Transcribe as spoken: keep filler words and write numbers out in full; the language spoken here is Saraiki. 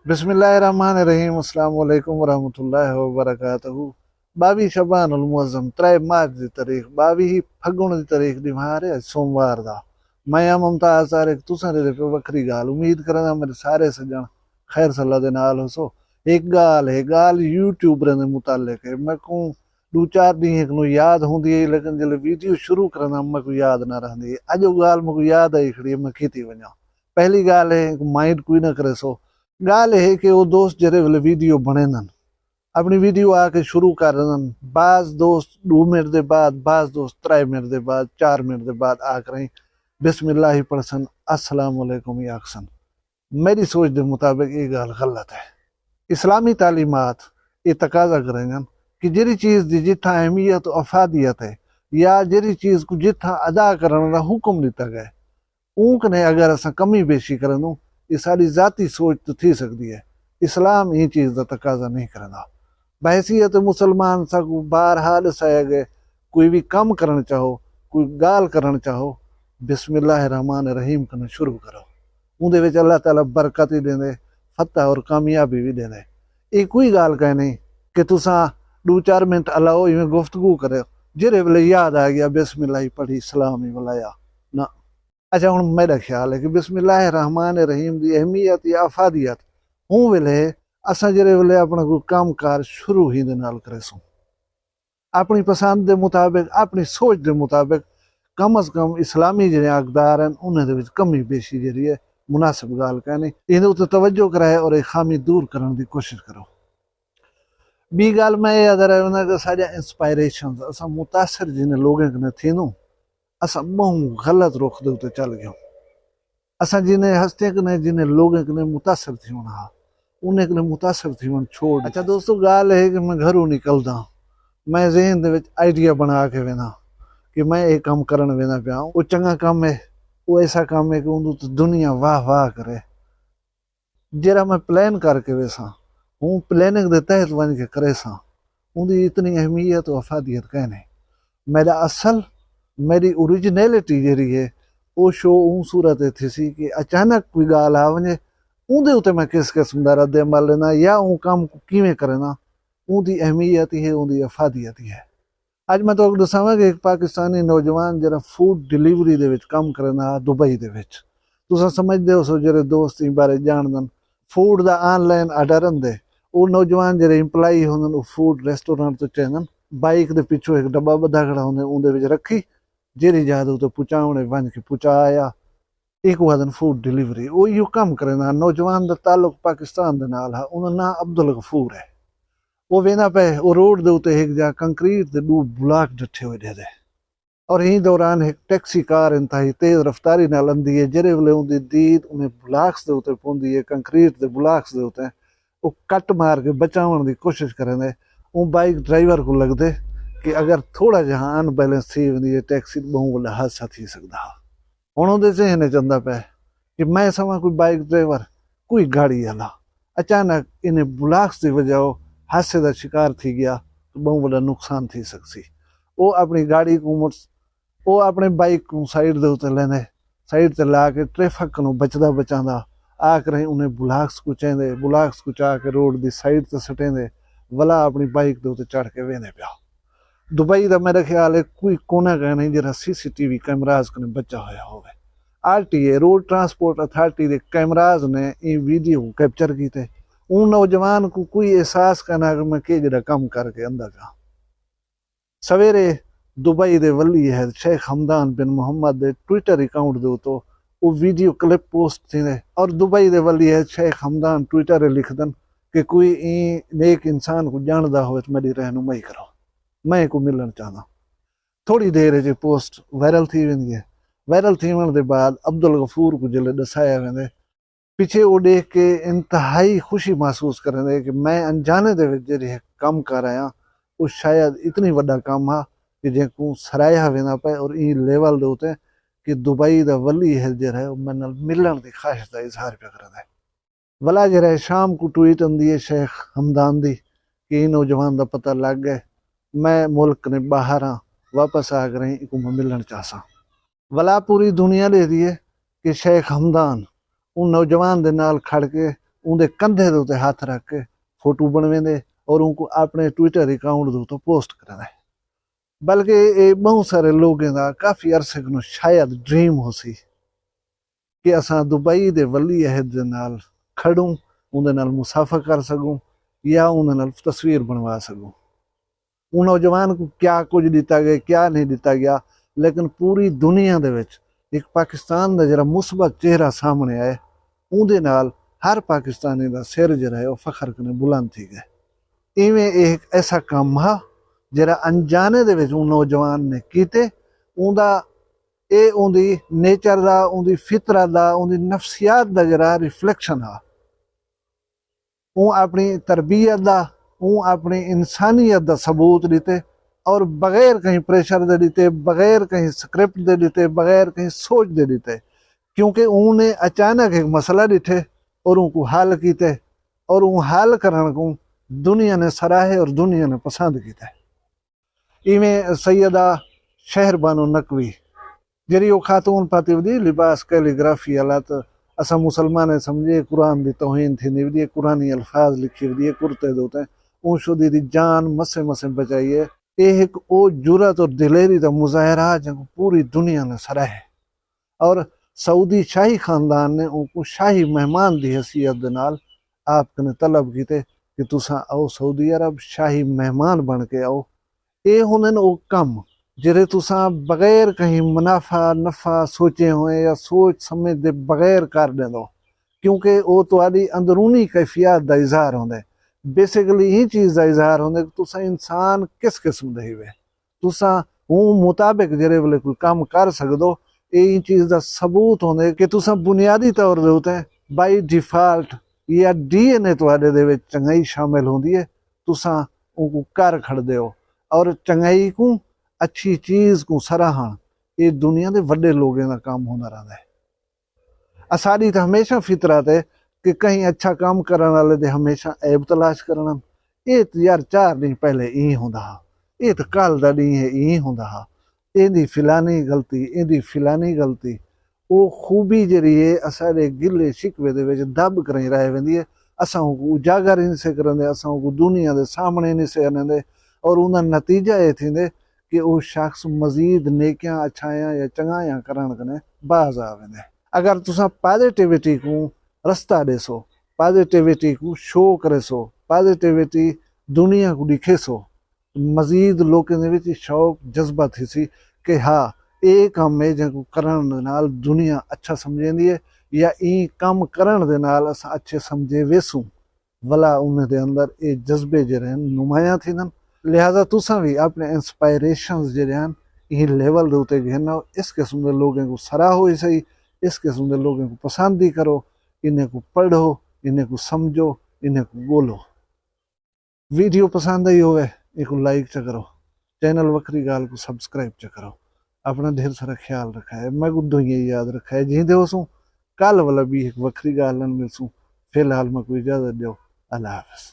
بسم اللہ الرحمن الرحیم۔ السلام علیکم ورحمۃ اللہ وبرکاتہ۔ ٻاویہہ شعبان المعظم، ترے مارچ دی تاریخ، ٻاویہہ پھڳݨ دی تاریخ ݙینہوار ہے، اڄ سوموار دا۔ میں ہاں ممتاز طارق، تساں ݙیہدے پئے وکھری ڳالھ۔ امید کرینداں میݙے سارے سڄݨ خیر صلاح دے نال ہوسو۔ ہک ڳالھ ہے، ڳالھ یوٹیوبریں دے متعلق ہے۔ میکوں ݙو چار ݙینہہ کنوں یاد ہوندی ہے، لیکن جیلے ویڈیو شروع کرینداں میکوں یاد نہ رہندی ہے۔ اڄ او ڳالھ میکوں یاد آئی کھڑی ہے، میں کیتی ونڄاں۔ پہلی ڳالھ ہے، مائنڈ کوئی نہ کریسو۔ ڳالھ اے ہے کہ او دوست جیڑھے ویلے ویڈیو بݨیندن، اپݨی ویڈیو آ کے شروع کر ݙیندن، بعض دوست ݙو منٹ دے بعد، بعض دوست ترے منٹ دے بعد، چار منٹ دے بعد آ کریں بسم اللہ ہی پڑھسن، السلام علیکم ہی آکھسن۔ میݙی سوچ دے مطابق اے ڳالھ غلط ہے۔ اسلامی تعلیمات اے تقاضا کریندن کہ جیڑھی چیز دی جتھاں اہمیت و افادیت ہے یا جیڑھی چیز کوں جتھاں ادا کرݨ دا حکم ݙتا ڳئے، اوں کنے اگر اساں کمی بیشی کریندوں، اے ساݙی ذاتی سوچ توں تھی سڳدی ہے۔ اسلام ایں چیز دا تقاضا نہیں کریندا۔ بحیثیت مسلمان ساکوں بارہا ݙسایا ڳئے، کوئی وی کم کرݨ چاہو، کوئی ڳالھ کرݨ چاہو، بسم اللہ الرحمن الرحیم کنوں شروع کرو۔ اوندے وچ اللہ تعالیٰ برکت وی ݙیندے، فتح اور کامیابی وی ݙیندے۔ اے کوئی ڳالھ کائنی کہ تساں ݙو چار منٹ الاؤ، ایویں گفتگو کرو، جیڑھے ویلے یاد آ ڳیا، بسم اللہ ہی پڑھی، سلام ہی ولایا۔ نہ۔ اچھا، ہݨ میݙا خیال ہے کہ بسم اللہ الرحمن الرحیم دی اہمیت یا افادیت اوں ویلے ہے، اساں جیڑھے ویلے اپݨا کوئی کم کار شروع ہی دے نال کریسوں، اپݨی پسند دے مطابق، اپݨی سوچ دے مطابق، کم از کم اسلامی جیڑھے اقدار ہن، انہیں دے وچ کمی بیشی جیڑھی ہے، مناسب ڳالھ کائنی۔ ایندے اتے توجہ کرائے اور اے خامی دور کرݨ دی کوشش کرو۔ ٻی ڳالھ میں اے آہدا رہوینداں کہ ساݙیاں انسپائریشنز، اساں متاثر جنہیں لوگیں کنے تھیندوں، اساں ٻہوں غلط رخ دے اتے چل ڳیوں۔ اساں جنہیں ہستیاں کنے، جنہیں لوگیں کنے متاثر تھیوݨا ہا، انہیں کنے متاثر تھیوݨ چھوڑ ݙتا۔ اچھا دوستو، ڳالھ ہے کہ میں گھروں نکلداں، میں ذہن دے وچ آئیڈیا بݨا کے وینداں کہ میں اے کم کرݨ ویندا پیاں، او چنڳا کم ہے، او ایسا کم ہے کہ اوندے اتے دنیا واہ واہ کرے۔ جیڑھا میں پلان کر کے ویساں، اوں پلاننگ دے تحت ونڄ کے کریساں، اوندی اتنی اہمیت و افادیت کائنی۔ میݙا اصل، میݙی اوریجنیلٹی جیڑھی ہے، او شو اوں صورت تے تھیسی کہ اچانک کوئی ڳالھ آ ونڄے، اوندے اتے میں کس قسم دا رد عمل ݙینداں یا اوں کم کوں کیویں کرینداں، اوندی اہمیت ہی ہے، اوندی افادیت ہی ہے۔ اڄ میں تہاکوں ݙساواں کہ ہک پاکستانی نوجوان جیڑھا فوڈ ڈیلیوری دے وچ کم کریندا ہا دبئی دے وچ۔ تساں سمجھدے ہوسو جیڑھے دوست ایں بارے ڄاݨدن، فوڈ دا آن لائن آرڈر آندے، او نوجوان جیڑھے امپلائی ہوندن، او فوڈ ریسٹورنٹ توں چیندن، بائیک دے پچھوں ہک ڈبہ ٻدھا کھڑا ہوندے، اوندے وچ رکھی، جیڑھی جاہ دے اتے پچاوݨے ونڄ کے پچا آیا۔ اینکوں آہدن فوڈ ڈیلیوری۔ او ایہو کم کریندا ہا۔ نوجوان دا تعلق پاکستان دے نال ہا۔ اوندا ناں عبدالغفور ہے۔ او ویندا پئے، او روڈ دے اتے ہک جاہ کنکریٹ دے ݙو بلاک ڈٹھے ہوئے ݙیہدے۔ اور ایں دوران ہک ٹیکسی کار انتہائی تیز رفتاری نال اندی ہے۔ جیڑھے ویلے اوندی دید انہیں بلاکس دے اتے پوندی ہے، کنکریٹ دے بلاکس دے اتے، او کٹ مار کے بچاوݨ دی کوشش کریندے۔ اوں بائیک ڈرائیور کوں لڳدے کہ اگر تھوڑا جہا ان بیلنس تھی ویندی ہے، ٹیکسی تے ٻہوں وݙا حادثہ تھی سڳدا ہا۔ ہݨ اوندے ذہن اچ آندا پئے کہ میں سواں کوئی بائیک ڈرائیور، کوئی گاڑی آلا، اچانک انہیں بلاکس دی وجہ او حادثے دا شکار تھی ڳیا تاں ٻہوں وݙا نقصان تھی سڳسی۔ او اپݨی گاڑی کوں مڑس، او اپݨے بائیک کوں سائیڈ دے اتے لیندے، سائیڈ تے لا کے ٹریفک کنوں بچدا بچاندا آ کریں انہیں بلاکس کوں چیندے، بلاکس کوں چا کے روڈ دی سائیڈ تے سٹیندے، ولا اپݨی بائیک دے اتے چڑھ کے ویندے پیا۔ دبئی دا میݙا خیال ہے کوئی کونا کائنی جیڑھا سی سی ٹی وی کیمراز کنے بچا ہویا ہووے۔ R T A, road transport authority دے کیمراز نے ایں ویڈیو کوں کیپچر کیتے۔ اوں نوجوان کوں کوئی احساس کائنا کہ میں کیجھڑا کم کر کے آندا پیاں۔ سویرے دبئی دے ولی عہد شیخ حمدان بن محمد دے ٹویٹر اکاؤنٹ دے اتوں او ویڈیو کلپ پوسٹ تھیندے اور دبئی دے ولی عہد شیخ حمدان ٹویٹر تے لکھدن کہ کوئی ایں نیک انسان کوں ڄاݨدا ہووے تاں میݙی رہنمائی کرو، میں اینکوں ملݨ چاہنداں۔ تھوڑی دیر اچ اے پوسٹ وائرل تھی ویندی ہے۔ وائرل تھیوݨ دے بعد عبدالغفور کوں جیلے ݙسایا ویندے، پچھے او ݙیکھ کے انتہائی خوشی محسوس کریندے کہ میں انجانے دے وچ جیڑھی ہک کم کر آیاں، او شاید اتنی وݙا کم ہا کہ جینکوں سراہیا ویندا پئے اور ایں لیول دے اتے کہ دبئی دا ولی عہد جیڑھا ہے، او میݙے نال ملݨ دی خواہش دا اظہار پیا کریندے۔ ولا جیڑھا ہے، شام کوں ٹویٹ آندی ہے شیخ حمدان دی کہ ایں نوجوان دا پتہ لڳ ڳئے، میں ملک کنے ٻاہر ہاں، واپس آ کریں اینکوں میں ملݨ چاہساں۔ ولا پوری دنیا ݙیہدی ہے کہ شیخ حمدان اوں نوجوان دے نال کھڑ کے اوندے کندھے دے اتے ہتھ رکھ کے فوٹو بنویندے اور اونکوں اپنے ٹویٹر اکاؤنٹ دے اتے پوسٹ کریندے۔ بلکہ اے بہوں سارے لوگیں دا کافی عرصے کنوں شاید ڈریم ہوسی کہ اساں دبئی دے ولی عہد دے نال کھڑوں، اوندے نال مصافحہ کر سگوں یا اوندے نال تصویر بنوا سگوں۔ اوں نوجوان کوں کیا کجھ ݙتا ڳئے، کیا نہیں ݙتا ڳیا، لیکن پوری دنیا دے وچ ہک پاکستان دا جیڑھا مثبت چہرہ سامݨے آئے، اوندے نال ہر پاکستانی دا سر جیڑھا ہے او فخر کنے بلند تھی ڳئے۔ ایویں اے ہک ایسا کم ہا جیڑھا انجانے دے وچ اوں نوجوان نے کیتے۔ اوندا اے اوندی نیچر دا، اوندی فطرت دا، اوندی نفسیات دا جیڑھا ریفلیکشن ہا۔ اوں اپݨی تربیت دا، اوں اپݨی انسانیت دا ثبوت ݙتے، اور بغیر کہیں پریشر دے ݙتے، بغیر کہیں سکرپٹ دے ݙتے، بغیر کہیں سوچ دے ݙتے، کیونکہ اوں نے اچانک ہک مسئلہ ݙٹھے اور اونکوں حل کیتے، اور اوں حل کرݨ کوں دنیا نے سراہے اور دنیا نے پسند کیتے۔ ایویں سیدہ شہر بانو نقوی، جیڑھی او خاتون پاتی ودی لباس کیلیگرافی آلا، تے اساں مسلمانیں سمجھے قرآن دی توہین تھیندی ودی ہے، قرآنی الفاظ لکھی ودی ہے کرتے دے اتے، اوں شودی دی جان مسے مسے بچائی ہے۔ اے ہک او جرات اور دلیری دا مظاہرہ ہا جینکوں پوری دنیا نے سراہے، اور سعودی شاہی خاندان نے اونکوں شاہی مہمان دی حیثیت دے نال آپ کنے طلب کیتے کہ تساں آؤ، سعودی عرب شاہی مہمان بݨ کے آؤ۔ اے ہوندن او کم جیڑھے تساں بغیر کہیں منافع نفع سوچے ہوئے یا سوچ سمجھ دے بغیر کر ݙیندو، کیونکہ او تہاݙی اندرونی کیفیات دا اظہار ہوندے۔ بیسیکلی ایں چیز دا اظہار ہوندے کہ تساں انسان کس قسم دے ہیوے۔ تساں اوں مطابق جیڑھے ویلے کوئی کم کر سڳدو، اے ایں چیز دا ثبوت ہوندے کہ تساں بنیادی طور دے اتے بائی ڈیفالٹ یا ڈی این اے تہاݙے دے وچ چنڳائی شامل ہوندی ہے۔ تساں اونکوں کر کھڑدے ہو، اور چنڳائی کوں، اچھی چیز کوں سراہݨ اے دنیا دے وݙے لوگیں دا کم ہوندا رہندا ہے۔ اساݙی تاں ہمیشہ فطرت ہے کہ کہیں اچھا کم کرݨ آلے دے ہمیشہ عیب تلاش کرݨ۔ اے تاں یار چار ݙینھ پہلے ایں ہوندا ہا، اے تاں کل دا ݙینھ ہے ایں ہوندا ہا، ایندی فلانی غلطی، ایندی فلانی غلطی۔ او خوبی جیڑھی ہے اساݙے گلے شکوے دے وچ دب کرائیں رہ ویندی ہے۔ اساں اونکوں اجاگر ہی نسے کریندے، اساں اونکوں دنیا دے سامݨے نسے آنیندے، اور اوندا نتیجہ اے تھیندے کہ او شخص مزید نیکیاں، اچھائیاں یا چنڳائیاں کرݨ کنے باز آ ویندے۔ اگر تساں پازیٹیوٹی کوں رستہ ݙیسو، پازیٹیوٹی کوں شو کریسو، پازیٹیوٹی دنیا کوں ݙکھیسو، مزید لوکیں دے وچ شوق جذبہ تھیسی کہ ہا، اے کم ہے جینکوں کرݨ دے نال دنیا اچھا سمجھیندی ہے، یا ایں کم کرݨ دے نال اساں اچھے سمجھے ویسوں۔ ولا انہیں دے اندر اے جذبے جیڑھے ہن نمایاں تھیندن۔ لہذا تساں وی اپݨے انسپائریشنز جیڑھے ہن ایں لیول دے اتے گھن آؤ، اس قسم دے لوگیں کوں سراہو ہی صحیح، اس قسم دے لوگیں کوں پسند ہی کرو، انہیں کوں پڑھو، انہیں کوں سمجھو، انہیں کوں ڳولو۔ ویڈیو پسند آئی ہووے، ایکوں لائک چا کرو، چینل وکھری ڳالھ کوں سبسکرائب چا کرو۔ اپݨا ڈھیر سارا خیال رکھائے، میکوں دعائیں یاد رکھائے۔ جیندے ہوسوں کل ولا ٻی ہک وکھری ڳالھ نال ملسوں۔ فی الحال میکوں اجازت ݙیو، اللہ حافظ۔